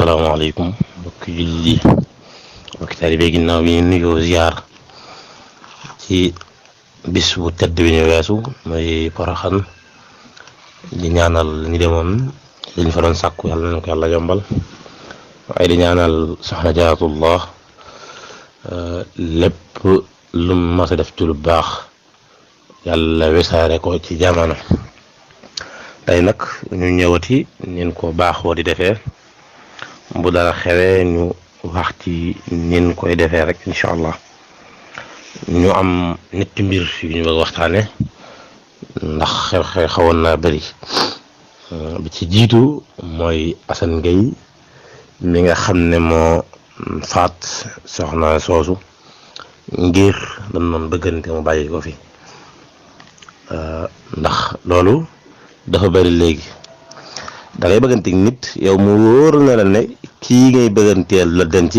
asalaamaaleykum mbokki julli mbokki taalibe ginnaaw bi ñu nuyoo ziar ci bis bu tedd bi ñu weesu mooy Porokhane di ñaanal ñi demoon liñ fa doon sàkku yàlla na ko yàlla yombal waaye di ñaanal soxna Jaaratullaah lépp lu mas a def ci lu baax yàlla wesaare ko ci jamono. tey nag ñu ñëwati nin ko baaxoo di defee bu dara xewee ñu wax ci nin koy defee rek incha allah ñu am ñetti mbir yu ñu bëgg waxtaane ndax xew-xew xawoon naa bëri bi ci jiitu mooy Assane Gueye mi nga xam ne moo faat soxna soosu ngir dañ doon bëggante mu bàyyi ko fi ndax loolu dafa bëri léegi da ngay bëgganteeg nit yow mu wóor na la ne kii ngay bëgganteel la denc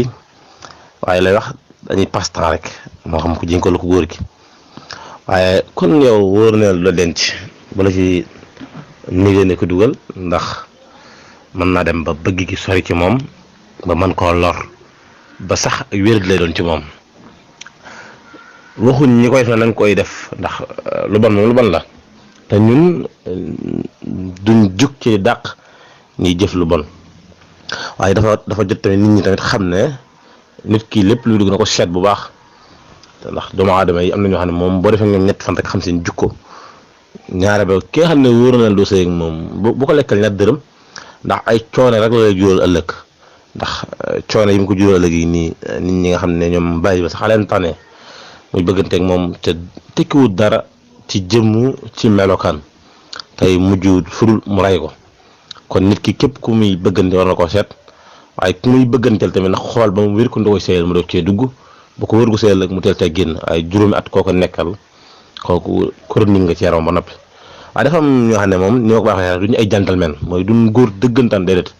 waaye lay wax dañuy passe-temps rek moo xam ko jigéen ko la ko góor gi waaye kon yow wóor na la denc bala ci nigée ne ko dugal ndax mën naa dem ba bëgg gi sori ci moom ba mën koo lor ba sax wér lay doon ci moom waxuñ ñi koy def nañ koy def ndax lu bon moom lu bon la te ñun duñ jug ci dàq ñuy jëf lu bon waaye dafa jot tamit nit ñi tamit xam ne nit ki lépp luy dugg na ko seet bu baax ndax doomu aadama yi am na ñoo xam ne moom boo defee ñoom ñett fan rek xam seen jukko ñaare ba ki nga xam ne wóor na doo sëy ak moom bu ko lekkal ñaar dërëm ndax ay coono rek la lay jural ëllëg ndax coono yi mu ko jural ëllëg yi nii nit ñi nga xam ne ñoom bàyyi ba sax leen tane muy bëgganteeg moom te tekkiwut dara ci jëmmu ci melokaan tey mujj furul mu ray ko kon nit ki képp ku muy bëggante war na koo seet waaye ku muy bëgganteel tamit ndax xool ba mu wér ko nda koy sëyal mu doog cee dugg bu ko wér gu sëyal ak mu teel tey génn ay juróomi at kooko nekkal kooku chronique nga ci yaram ba noppi waaye dafa am ñoo xam ne moom ni ma ko baaxee duñu ay gentleman mooy duñ góor dëggantaan déedéet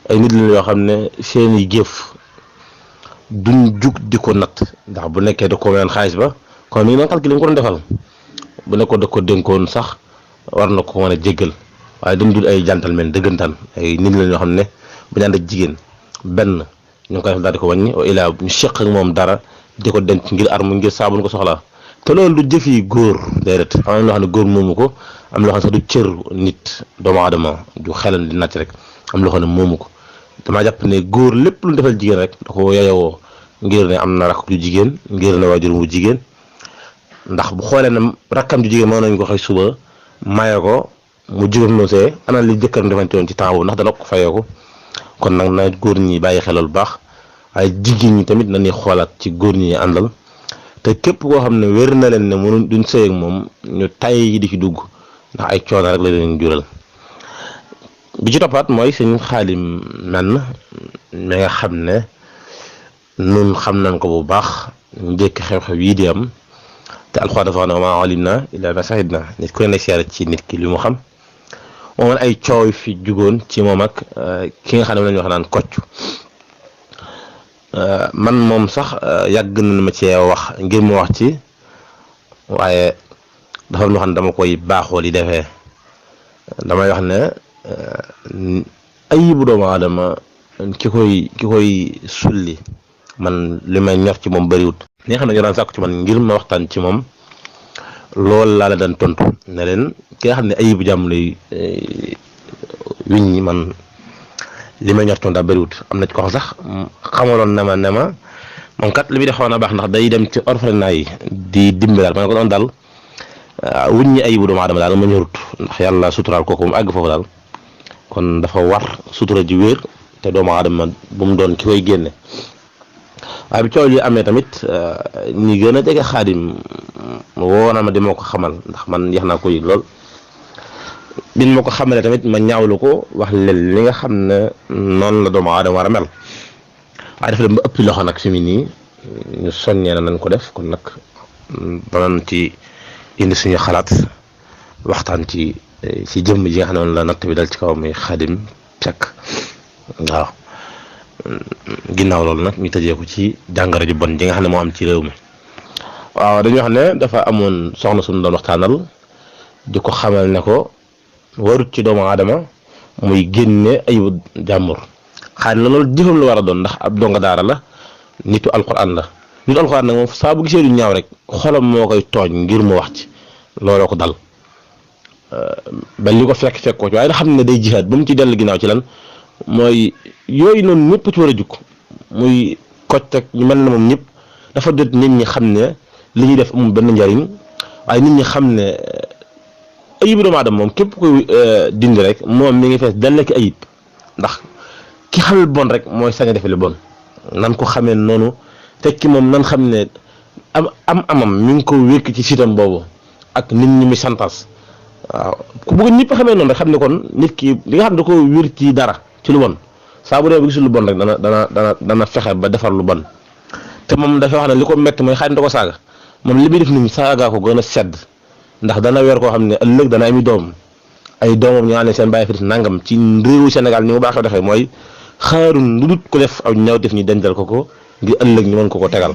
ay nit lañ yoo xam ne seeni jëf duñ jug di ko natt ndax bu nekkee da ko meen xaalis ba kon mi ngi doon calculé nga ko doon defal bu nekkoon da ko dénkoon sax war na ko mën a jéggal waaye dañ dul ay gentleman dëggantaan ay nit lañ yoo xam ne bu ñu ànd ak jigéen benn ñu ngi koy def daal di ko wàññi ilaa ñu seq ak moom dara di ko denc ngir arme ngir saabu ko soxlaa te loolu du jëfi góor déedéet am na loo xam ne góor moomu ko am loo xam ne sax du cër nit doomu aadama ju xelan di nàcc rek am loo xam ne moomu ko damaa jàpp ne góor lépp lu defal jigéen rek da ko yayoo ngir ne am na rakk ju jigéen ngir ne waajur mu jigéen ndax bu xoolee ne rakkam ju jigéen mën nañ ko xëy suba maye ko mu jigéen noo see ana li jëkkëram defante woon ci temps boobu ndax dana ko fayoo ko kon nag na góor ñi bàyyi xelal bu baax waaye jigéen ñi tamit nañuy xoolaat ci góor ñi àndal te képp koo xam ne wér na leen ne mënu duñ sëy ak moom ñu tay yi di ci dugg ndax ay coono rek la leen jural bi ci toppaat mooy sëñ Xaadim men mi nga xam ne nun xam nañ ko bu baax njëkk xew-xew yii di am te alxuraan dafa wax ne wa maa alimnaa illaa maa shahidnaa nit ku ne seere ci nit ki li mu xam moom ay coow fi jugoon ci moom ak ki nga xam ne lañu wax naan Kocc man moom sax yàgg na ma cee wax ngir mu wax ci waaye dafa am loo xam ne dama koy baaxoo di defee damay wax ne ayibu doomu aadama ki koy sulli man li may ñor ci moom bëriwut li nga xam ne ñoo daan sàkku ci man ngir ma waxtaan ci moom loolu laa la daan tontu ne leen ki nga xam ne ayibu jàmm lay wiñ ñi man li may ñor ci moom daa bëriwut am na ci ko xam sax xamaloon ne ma moom kat li muy def xaw na baax ndax day dem ci orphelinat yi di dimbi daal ma ne ko doon daal wuñ ñi ayibu doomu aadama daal ma ñorut ndax yàlla suturaal kooku mu àgg foofu daal kon dafa war sutura ji wér te doomu aadama bu mu doon ki koy génne waaye bi coow li amee tamit ñi gën a jege Xaadim woo na ma di ma ko xamal ndax man yeex naa ko yëg lool bin ma ko xamalee tamit ma ñaawlu ko wax leen li nga xam ne noonu la doomu aadama war a mel waaye dafa dem ba ëppi loxo nag fi mu nii ñu soññee na nañ ko def kon nag danañ ci indi suñu xalaat waxtaan ci jëmm ji nga xam ne noonu la natt bi dal ci kaw muy Xaadim Seck waaw ginnaaw loolu nag ñu tëjee ko ci jàngoro ju bon ji nga xam ne moo am ci réew mi waaw dañuy wax ne dafa amoon soxna suñu doon waxtaanal di ko xamal ne ko warut ci doomu aadama muy génne ayibu jàmbur Xaadim la loolu jëfam la war a doon ndax ab donga daara la nitu alquran la nitu alquran nag moom saa bu gisee lu ñaaw rek xolam moo koy tooñ ngir mu wax ci looloo ko dal ba li ko fekk ko ci waaye da xam ne day jihaad ba mu ci dellu ginnaaw ci lan mooy yooyu noonu ñëpp ci war a jukk muy Kocc ak ñu mel ne moom ñëpp dafa jot nit ñi xam ne li ñuy def amul benn njariñ waaye nit ñi xam ne ayibu doomu aadama moom képp koy dindi rek moom mi ngi fees dell ki ayib ndax ki xamul bon rek mooy sañ a defe lu bon nan ko xamee noonu tekki moom nan xam ne amam mi ngi ko wékk ci sitam boobu ak nit ñi mi santas waaw ku bëgg ñëpp xamee noonu rek xam ne kon nit ki li nga xam ne da ko wér ci dara ci lu bon saa bu dee ba gisul lu bon rek dana fexe ba defar lu bon te moom dafa wax ne li ko métti mooy Xaadim da ko saaga moom li muy def nii saaga ko gën a sedd ndax dana weer koo xam ne ëllëg dana ami doom ay doomam ñu ne seen bàyyi fi nangam ci réewu Sénégal ni mu baaxee defee mooy xaarun lu dut ko def aw ñaaw def ñu dencal ko ngir ëllëg ñu mën ko tegal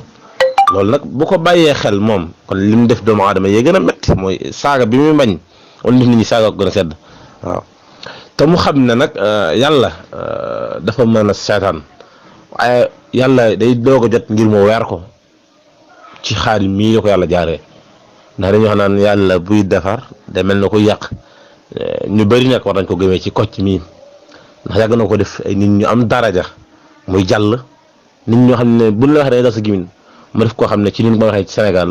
loolu nag bu ko bàyyee xel moom kon li mu def doomu aadama yee gën a métti mooy saaga bi muy bañ wala nit ñi saaga ko gën a sedd waaw te mu xam ne nag yàlla dafa mën a seetaan waaye yàlla day doog a jot ngir mu weer ko ci Xaadim mii la ko yàlla jaaree ndax dañuy wax naan yàlla buy defar da mel na ko yàq ñu bëri nag war nañ ko gëmee ci Kocc mii ndax yàgg na ko def ay nit ñu am daraja muy jàll nit ñoo xam ne buñ la waxee dañuy dal sa gimin mu def koo xam ne ci ni ma waxee ci Sénégal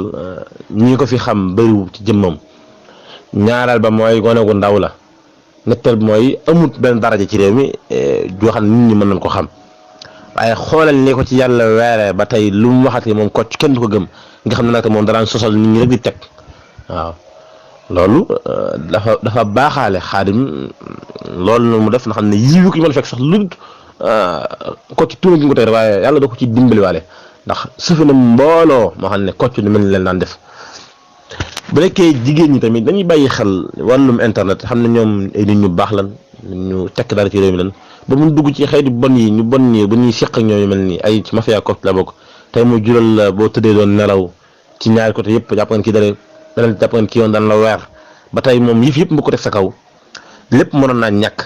ñi ko fi xam bëriwu ci jëmmam ñaareel ba mooy gone gu ndaw la ñetteel bi mooy amut benn daraja ci réew mi joo xam ne nit ñi mën nañ ko xam waaye xoolal ni ko ci yàlla weeree ba tey lu mu waxati moom Kocc kenn du ko gëm nga xam ne nag moom danaan sosal nit ñi rek di teg waaw loolu dafa baaxaale Xaadim loolu mu def na xam ne yiwu ko ñu mën a fekk sax lu Kocc tuuma gi nga ko tey waaye yàlla da ko ci dimbaliwaale ndax sëfi na mbooloo moo xam ne Kocc ni mel ni leen daan def bu nekkee jigéen ñi tamit dañuy bàyyi xel wàllum internet xam ne ñoom ay nit ñu baax lan ñu tekk dara ci réew mi lan ba mu dugg ci xeeti bon yi ñu bon ñi ba ñuy seq ak ñoom yu mel nii ay ci mafia Kocc la bokk tey mu jural la boo tëddee doon nelaw ci ñaari côté yëpp jàpp ngeen kii dara beneen jàpp ngeen kii yoon daan la weer ba tey moom yëpp mu ko teg sa kaw lépp mënoon naa ñàkk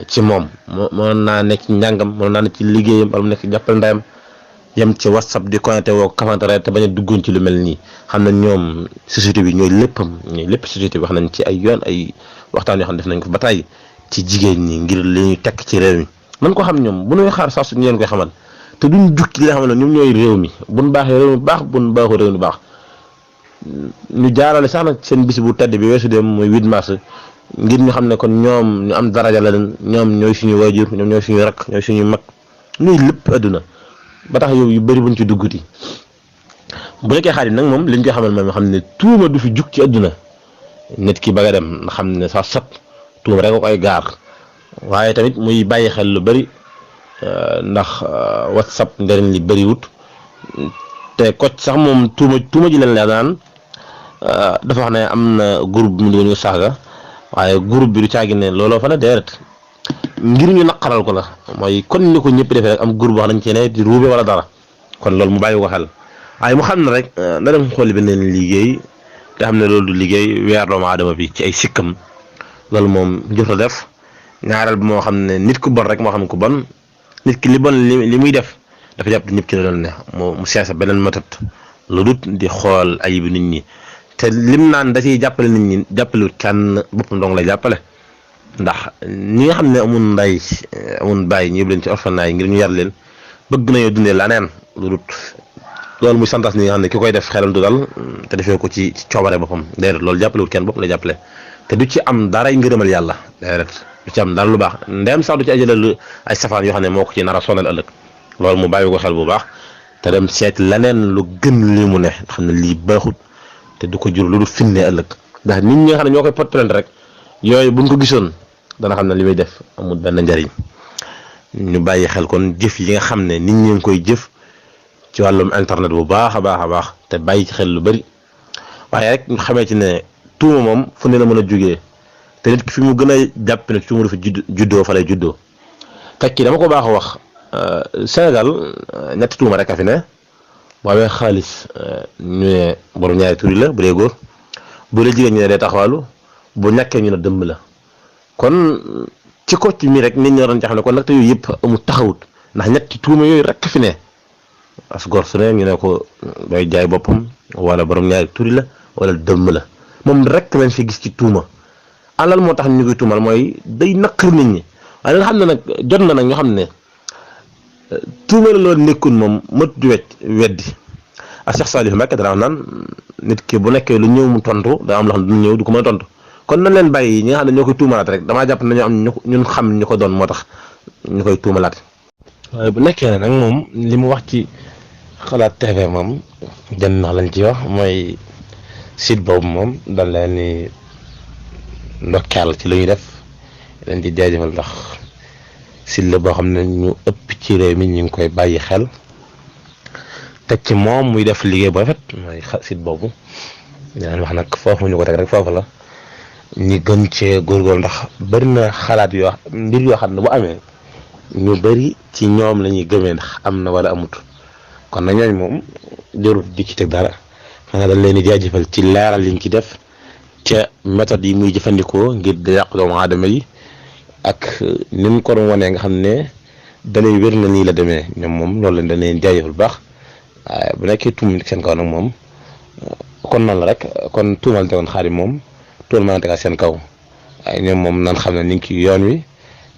ci moom mënoon naa nekk ci njàngam mënoon naa nekk ci liggéeyam wala mu nekk jàppal ndayam yem ci WhatsApp di connecté woo kafantare te bañ a duggoon ci lu mel nii xam na ñoom société bi ñooy lépp société bi wax nañ ci ay yoon ay waxtaan yoo xam ne def nañ ko ba tey ci jigéen ñi ngir li ñuy tekk ci réew mi man ko xam ñoom bu ñuy xaar saa su ñu leen koy xamal te duñ jukki li nga xam ne ñoom ñooy réew mi buñ baaxee réew mi baax buñ baaxoo réew mi baax ñu jaarale sax nag seen bis bu tedd bi weesu dem mooy 8 mars ngir ñu xam ne kon ñoom ñu am daraja la leen ñoom ñooy suñu waajur ñoom ñooy suñu rakk ñooy suñu mag ñuy lépp àdduna ba tax yow yu bëri buñ ci dugguti bu nekkee Xaadim nag moom liñ koy xamal moom xam ne tuuma du fi jug ci àdduna nit ki bëgg a dem nga xam ne saa sat tuuma rek ko koy gaar waaye tamit muy bàyyi xel lu bëri ndax WhatsApp njëriñ li bëriwut te Kocc sax moom tuuma ji leen la naan dafa wax ne am na groupe bi mu doon saaga waaye groupe bi du caagi ne looloo fa ne déedéet ngir ñu naqaral ko la mooy kon ni ko ñëpp defee rek am groupe wax nañ ci ne di ruube wala dara kon loolu mu bàyyi ko xel waaye mu xam ne rek na dem xooli beneen liggéey te xam ne loolu du liggéey weer doomu aadama bi ci ay sikkam loolu moom jot a def ñaareel bi moo xam ne nit ku bon rek moo xam ku bon nit ki li bon li muy def dafa jàpp ñëpp ci la doon ne mu seesa beneen méthode lu dut di xool ayibi nit ñi te lim naan da ciy jàppale nit ñi jàppalewut kenn boppam dong lay jàppale ndax ñi nga xam ne amun nday amun bàyyi ñu yóbbu leen ci orphelinat yi ngir ñu yar leen bëgg nañoo dundee laneen lu dut loolu muy santas ni nga xam ne ki koy def xelam du dal te defee ko ci coobare boppam déedéet loolu jàppalewut kenn boppam lay jàppale te du ci am dara ngërëmal yàlla déedéet du ci am dara lu baax ndem sax du ci ajale ay safaan yoo xam ne moo ko ci nar a sonal ëllëg loolu mu bàyyi ko xel bu baax te dem seet leneen lu gën li mu ne xam ne lii baaxut te du ko jur lu du finne ëllëg ndax nit ñi nga xam ne ñoo koy porte plainte rek yooyu buñ ko gisoon dana xam ne li muy def amul benn njariñ ñu bàyyi xel kon jëf yi nga xam ne nit ñi ngi koy jëf ci wàllum internet bu baax a baax te bàyyi ci xel lu bari waaye rek ñu xamee ci ne tuuma moom fu ne la mën a jógee te nit ki fi mu gën a jàpp ne tuuma dafa juddoo fa lay juddoo tekki dama ko baax a wax Sénégal ñetti tuuma rek a fi ne waawee xaalis ñu ne borom ñaari turi la bu dee góor bu dee jigéen ñu ne day taxawaalu bu ñàkkee ñu ne dëmb la kon ci Kocc mi rek nit ñi doon jaxle kon nag te yooyu yëpp amul taxawut ndax ñetti tuuma yooyu rek fi ne as gor su ne ñu ne ko day jaay boppam wala borom ñaari turi la wala dëmm la moom rek lañ fi gis ci tuuma alal moo tax ñu koy tuumal mooy day naqar nit ñi waaye nga xam ne nag jot na nag ñoo xam ne tuuma la loolu nekkul moom mët du weddi ak Cheikh Saliou Mbacké dara naan nit ki bu nekkee lu ñëw mu tontu daa am loo xam ne du ñëw du ko mën a tontu kon nañ leen bàyyi ñi nga xam ne ñoo koy tuumalaat rek damaa jàpp nañu am ñun xam ñu ko doon moo tax ñu koy tuumalaat. waaye bu nekkee ne nag moom li mu wax ci Xalaat TV moom jën nax lañ ci wax mooy site boobu moom dañ leen ni ndokkeel ci lu ñuy def leen di jaajëfal ndax site la boo xam ne ñu ëpp ci réew mi ñu ngi koy bàyyi xel teg ci moom muy def liggéey bu rafet mooy site boobu dinañ wax nag foofu ñu ko teg rek foofu la ñi gën cee góorgóorlu ndax bëri na xalaat yoo mbir yoo xam ne bu amee ñu bëri ci ñoom la ñuy gëmee ndax am na wala amut kon nag ñooñu moom jarul di ci teg dara xanaa dañ leen di jaajëfal ci leeral liñ ci def ca méthode yi muy jëfandikoo ngir di yàq doomu aadama yi ak ni mu ko doon wanee nga xam ne dalay wér na nii la demee ñoom moom loolu lañ dañ leen jaajëfal bu baax waaye bu nekkee tuum seen kaw nag moom kon nan la rek kon tuumal te woon Xaadim moom tuumal mën a tegaat seen kaw waaye ñoom moom nan xam ne ni ngi ci yoon wi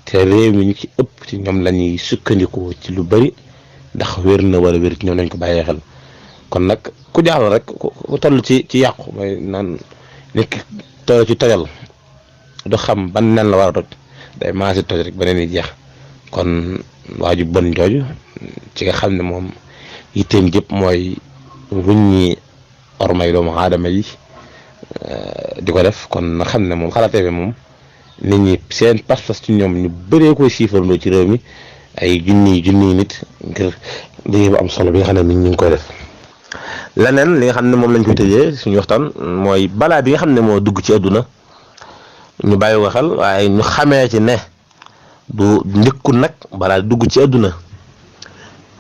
te réew mi ñu ci ëpp ci ñoom la ñuy sukkandikoo ci lu bëri ndax wér na wala wér ci ñoom lañ ko bàyyee xel kon nag ku jaaxal rek ku toll ci yàqu mooy naan nit ki toll ci tojal du xam ban nen la war a toj day maasi toj rek beneen yi jeex kon waaju bon jooju ci nga xam ne moom yitteem jëpp mooy wuññi ormay doomu aadama yi di ko def kon na xam ne moom Xalaat TV moom nit ñi seen pas-pas ci ñoom ñu bëree koy siifarandoo ci réew mi ay junniy nit ngir liggéey bu am solo bi nga xam ne nit ñi ngi koy def. leneen li nga xam ne moom lañ koy tëjee suñu waxtaan mooy balaa bi nga xam ne moo dugg ci àdduna ñu bàyyi ko xel waaye ñu xamee ci ne du njëkkul nag balaa dugg ci àdduna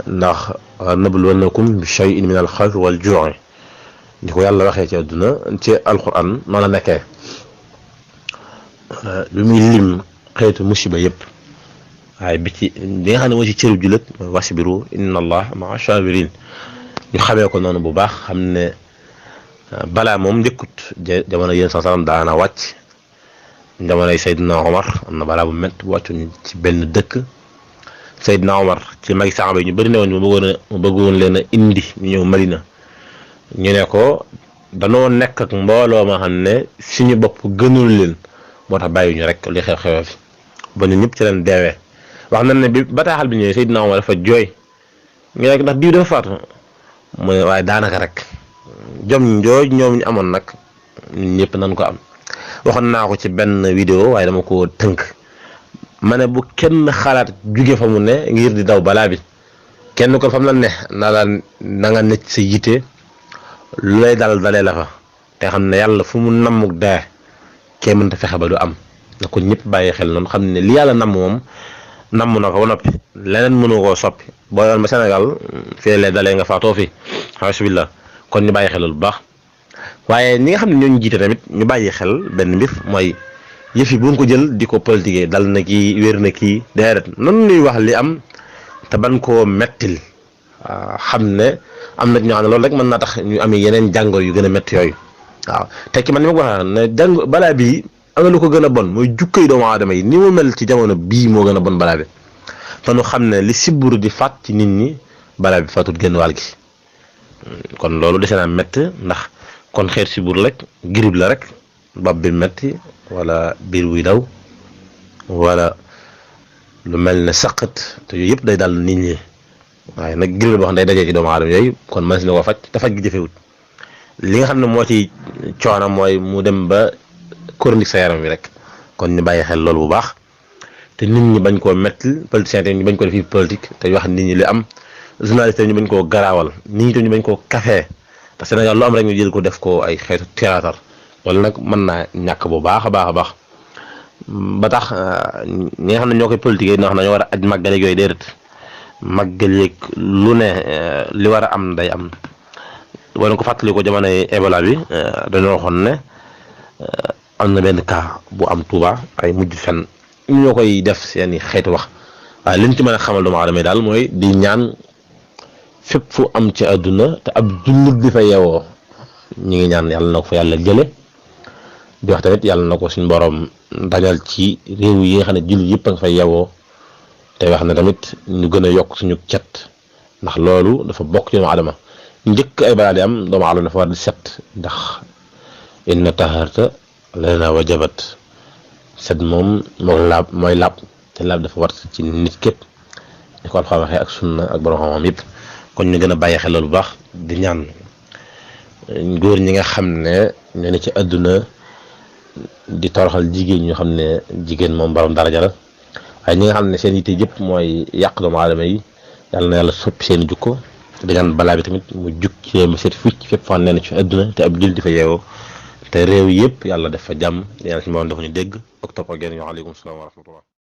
ndax nabluwannakum bi shay'in min al-khawfi wal ju'i di ko yàlla waxee ci àdduna ci alquran noonu la nekkee lu muy lim xeetu musiba yëpp waaye bi ci li nga xam ne moo ci cëru jullit mooy wasbiru inna allah ma'a sabirin ñu xamee ko noonu bu baax xam ne balaa moom njëkkut jamono yéen sa salam daana wàcc jamonoy Seydina Omar am na balaa bu métti bu wàccoon ci benn dëkk Seydina Omar ci magi saxaaba yi ñu bëri ne woon mu bëggoon leen a indi ñu ñëw Madina ñu ne ko danoo nekk ak mbooloo ma xam ne suñu bopp gënul leen moo tax bàyyi ñu rek li xew-xew fi ba ñun ñëpp ci leen deewee wax nañ ne bi bataaxal bi ñëwee Seydina Omar dafa jooy ñu ne ndax diw dafa faatu mu ne waaye daanaka rek jom njooj ñoom ñu amoon nag ñun ñëpp nañ ko am waxoon naa ko ci benn vidéo waaye dama ko tënk ma ne bu kenn xalaat jóge fa mu ne ngir di daw balaa bi kenn ko fam la ne na nga necc sa yite lu lay dalee la fa te xam ne yàlla fu mu nammuk dee kee mënta fexe ba du am na ko ñëpp bàyyi xel noonu xam ne li yàlla namm moom namm na ko ba noppi leneen mënu koo soppi boo yoon ba Sénégal fii lay dalee nga faatoo fi alhamdulilah kon ñu bàyyi xel bu baax waaye ñi nga xam ne ñoo ñu jiite tamit ñu bàyyi xel benn mbir mooy yëf yi bu ko jël di ko politiquer dal na kii wér na kii déedéet noonu ñuy wax li am te ban koo mettil xam ne am na ñoo xam ne loolu rek mën naa tax ñu amee yeneen jàngoro yu gën a métti yooyu waaw tekki man ni ma ko waxee ne balaa bii am na lu ko gën a bon mooy jukkay doomu aadama yi ni mu mel ci jamono bii moo gën a bon balaa bi te ñu xam ne li sibbiru di faat ci nit ñi balaa bi faatut génn wàll gi kon loolu dese naa métti ndax kon xeet sibbiru rek girib la rek bopp bi métti wala biir buy daw wala lu mel ne saqat te yooyu yëpp day dal nit ñi waaye nag girib boo xam ne day dajee ci doomu aadama yooyu kon mën na ko faj te faj gi jëfewut li nga xam ne moo ci coono mooy mu dem ba chronique sa yaram wi rek kon ñu bàyyi xel loolu bu baax te nit ñi bañ koo métti politiciens te ñu bañ ko def fi politique te wax nit ñi li am journaliste ñu bañ koo garaawal nit ñi te ñu bañ koo café te Sénégal lu am rek ñu jël ko def ko ay xeetu théâtre wala nag mën naa ñàkk bu baax a baax a baax ba tax ñi nga xam ne ñoo koy politique yi ñoo xam ne ñoo war a aj màggal yooyu déedéet màggal yeeg lu ne li war a am day am wala ko fàttali ko jamonoy Ebola bi dañoo waxoon ne am na benn cas bu am Touba ay mujj fen ñoo koy def seeni xeetu wax waaye liñ ci mën a xamal doomu aadama yi daal mooy di ñaan fépp fu am ci àdduna te ab jullit di fa yeewoo ñu ngi ñaan yàlla na ko fa yàlla jële di wax tamit yàlla na ko suñu borom dajal ci réew yi nga xam ne jullit yëpp a nga fay yeewoo te wax ne tamit ñu gën a yokk suñu cet ndax loolu dafa bokk ci doomu aadama njëkk ay balaa di am doomu aadama dafa war di set ndax inna taharata lana wajabat set moom moom laab mooy laab te laab dafa war ci nit képp ni ko Alxuraan waxee ak sunna ak borom xam-xam yëpp kon ñu gën a bàyyi xel loolu bu baax di ñaan góor ñi nga xam ne ñoo ne ci àdduna di toroxal jigéen ñoo xam ne jigéen moom borom daraja la waaye ñi nga xam ne seen yitte yëpp mooy yàq doomu aadama yi yàlla na yàlla soppi seen jukko di ñaan balaa bi tamit mu jug ci ma seet fii fépp fan nee na ci àdduna te ab jul di fa yeewoo te réew yëpp yàlla def fa jàmm yàlla si moom dafa ñu dégg ak topp ak yéen yoo aleykum salaam wa rahmatullah